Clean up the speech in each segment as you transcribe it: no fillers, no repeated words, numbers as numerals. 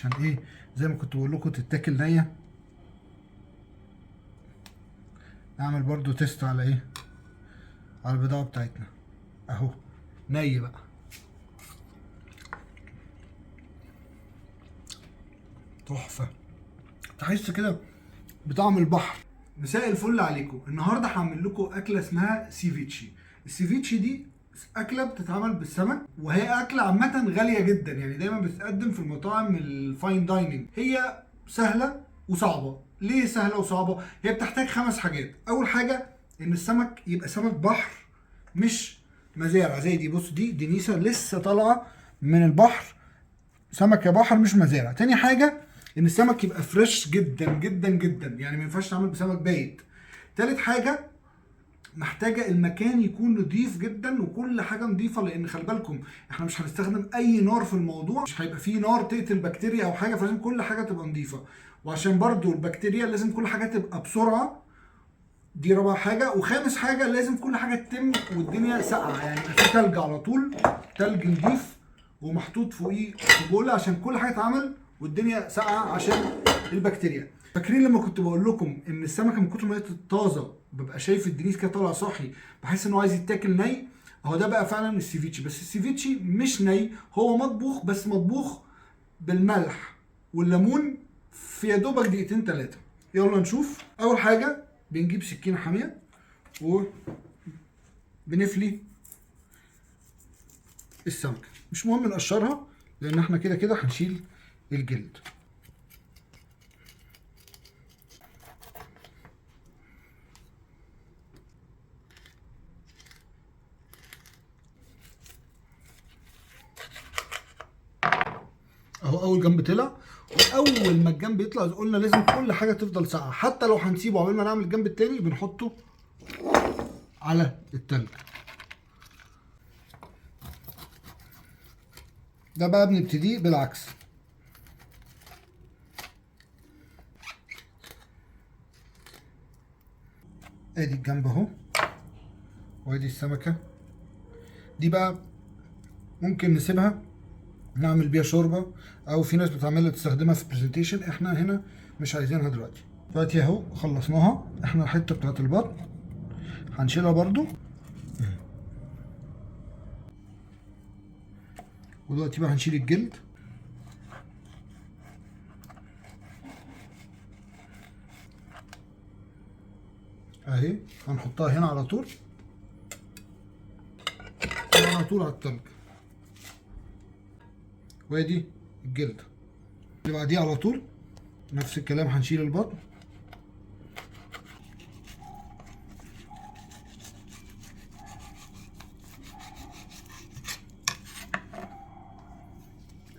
عشان ايه؟ زي ما كنت بقول لكم تتاكل نيه. نعمل برضو test على ايه؟ على البضاعة بتاعتنا اهو، ني بقى. تحفة، تحس كده بطعم البحر. مساء الفل عليكم. النهارده هعمل لكم اكله اسمها سيفيتشي. السيفيتشي دي اكله بتتعمل بالسمك، وهي اكله عامة غالية جدا، يعني دايما بتتقدم في المطاعم ال fine dining. هي سهلة وصعبة. ليه سهلة وصعبة؟ هي بتحتاج 5 حاجات. اول حاجة ان السمك يبقى سمك بحر مش مزارع زي دي. بص، دي دنيسه لسه طالعه من البحر، سمك يا بحر مش مزارع. تاني حاجة ان السمك يبقى fresh جدا جدا جدا، يعني ما ينفعش تعمل بسمك بايت. تالت حاجة محتاجه المكان يكون نظيف جدا وكل حاجة نظيفة، لان خلي بالكم احنا مش هنستخدم اي نار في الموضوع، مش هيبقى فيه نار تقتل بكتيريا او حاجة، فلازم كل حاجة تبقى نظيفة. وعشان برضو البكتيريا لازم كل حاجة تبقى بسرعة، دي رابع حاجة. وخامس حاجة لازم كل حاجة تتم والدنيا ساقعه، يعني يبقى في تلج على طول، تلج نظيف ومحطوط فوقيه في بوله عشان كل حاجة تتعمل والدنيا ساقعه عشان البكتيريا. فاكرين لما كنت بقول لكم ان السمكة من كتر ما هي طازة ببقى شايف الدنيس كده طالع صاحي، بحس ان هو عايز يتاكل ني؟ اهو ده بقى فعلا السيفيتشي. بس السيفيتشي مش ني، هو مطبوخ، بس مطبوخ بالملح والليمون في يا دوبك دقيقتين 3. يلا نشوف. اول حاجة بنجيب سكينة حامية وبنفلي السمكة، مش مهم نقشرها لان احنا كده كده هنشيل الجلد. اهو اول جنب طلع، واول ما الجنب يطلع قلنا لازم كل حاجة تفضل ساقعه، حتى لو هنسيبه عقبال ما نعمل الجنب التاني بنحطه على التلج. ده بقى بنبتديه بالعكس. ادي الجنب اهو، وادي السمكة دي بقى ممكن نسيبها نعمل بيها شوربة، او في ناس بتعملها تستخدمها في presentation، احنا هنا مش عايزينها دلوقتي. دلوقتي اهو خلصناها، احنا الحتة بتاعت البطن هنشيلها برضو. ودلوقتي بقى هنشيل الجلد. اهي هنحطها هنا على طول، على طول على التلج. وادي الجلد اللي بعديه على طول نفس الكلام، هنشيل البطن.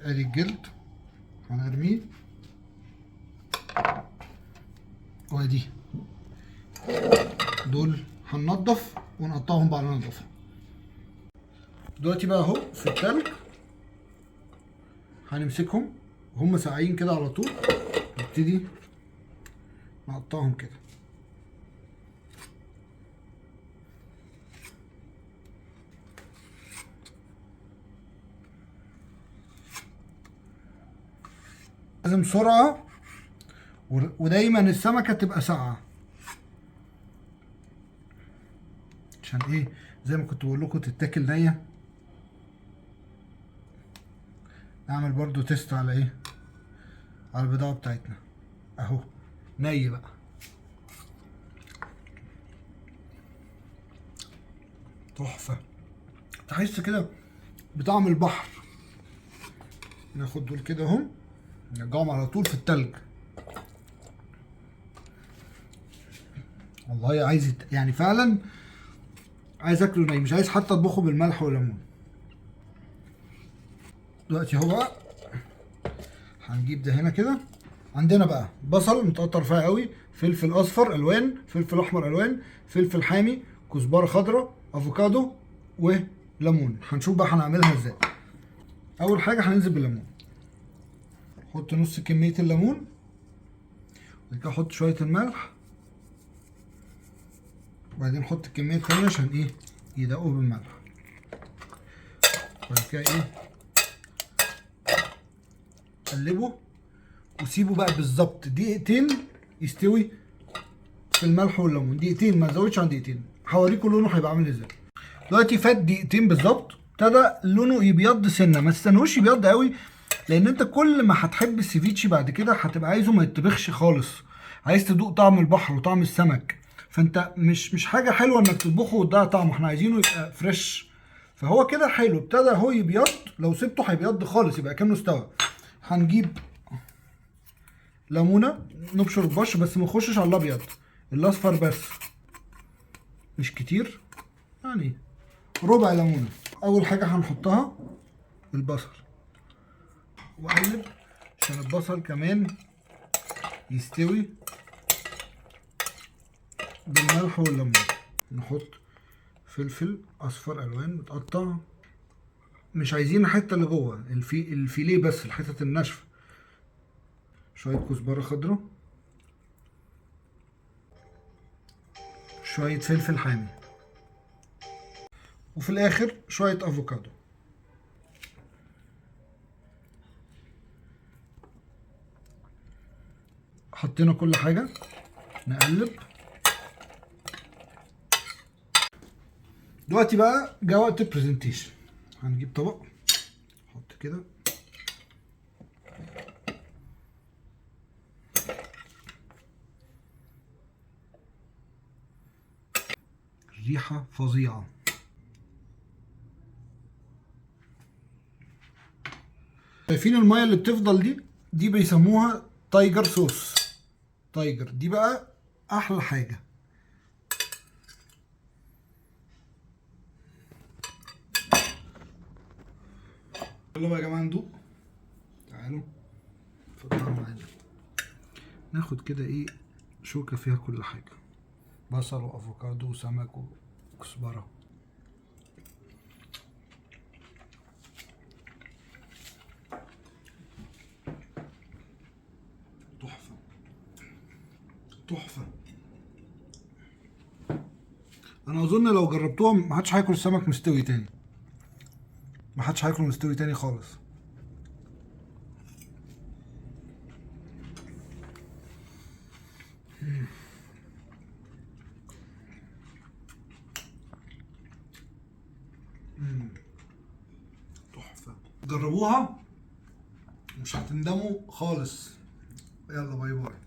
ادي الجلد هنرميه، وادي دول هننضف ونقطعهم بعد ما ننضفهم. دلوقتي بقى اهو في التلج هنمسكهم وهم ساقعين كده على طول، نبتدي نقطعهم كده. لازم سرعة، ودايما السمكة تبقى ساقعة، عشان ايه؟ زي ما كنت بقول لكم تتاكل نية. نعمل برضو test على ايه؟ على البضاعة بتاعتنا اهو، ني بقى. تحفة، تحس كده بطعم البحر. ناخد دول كده اهم، نرجعهم على طول في التلج. والله عايز يعني فعلا عايز اكله ني، مش عايز حتى اطبخه بالملح والليمون. دلوقتي اهو بقى هنجيب ده هنا كده. عندنا بقى بصل متقطع رفيع قوي، فلفل اصفر الوان، فلفل احمر الوان، فلفل حامي، كزبره خضراء، افوكادو، وليمون. هنشوف بقى هنعملها ازاي. اول حاجة هننزل بالليمون، حط نص كمية الليمون، وبعد كده احط شوية الملح، وبعدين احط الكمية التانية عشان ايه؟ يدقوه بالملح. وبعد كده ايه؟ قلبه. وسيبه بقى بالظبط دقيقتين يستوي في الملح والليمون، دقيقتين ما تزودش عن دقيقتين. هوريكم لونه هيبقى عامل ازاي. دلوقتي فات دقيقتين بالظبط، ابتدى لونه يبيض سنة. ما تستنوش يبيض قوي، لان انت كل ما هتحب السيفيتشي بعد كده هتبقى عايزه ما يتطبخش خالص، عايز تدوق طعم البحر وطعم السمك. فانت مش حاجة حلوة انك تطبخه وتضيع طعمه، احنا عايزينه يبقى fresh. فهو كده حلو، ابتدى هو يبيض. لو سبته هيبيض خالص، يبقى كانه استوى. هنجيب ليمونه نبشر البشر، بس ما نخشش على الابيض، الاصفر بس، مش كتير يعني ربع ليمونه. اول حاجة هنحطها البصل، واقلب عشان البصل كمان يستوي بالملح والليمون. نحط فلفل اصفر الوان متقطع، مش عايزين الحتة اللي جوه الفيليه بس، الحتت الناشفه. شوية كزبره خضراء، شوية فلفل حامي، وفي الاخر شوية افوكادو. حطينا كل حاجة، نقلب. دلوقتي بقى جه وقت ال presentation. هنجيب طبق، نحط كده ريحة فظيعة. شايفين المية اللي بتفضل دي؟ دي بيسموها tiger sauce. tiger دي بقى احلى حاجة. يلا بقى يا جماعة ندوق، تعالوا اتفضلوا معانا. ناخد كده ايه، شوكة فيها كل حاجة، بصل وافوكادو وسمك وكزبرة. تحفة تحفة. انا اظن لو جربتوها محدش هياكل سمك مستوي تاني، محدش هياكل مستوي تاني خالص. تحفة، جربوها مش هتندموا خالص. يلا bye bye.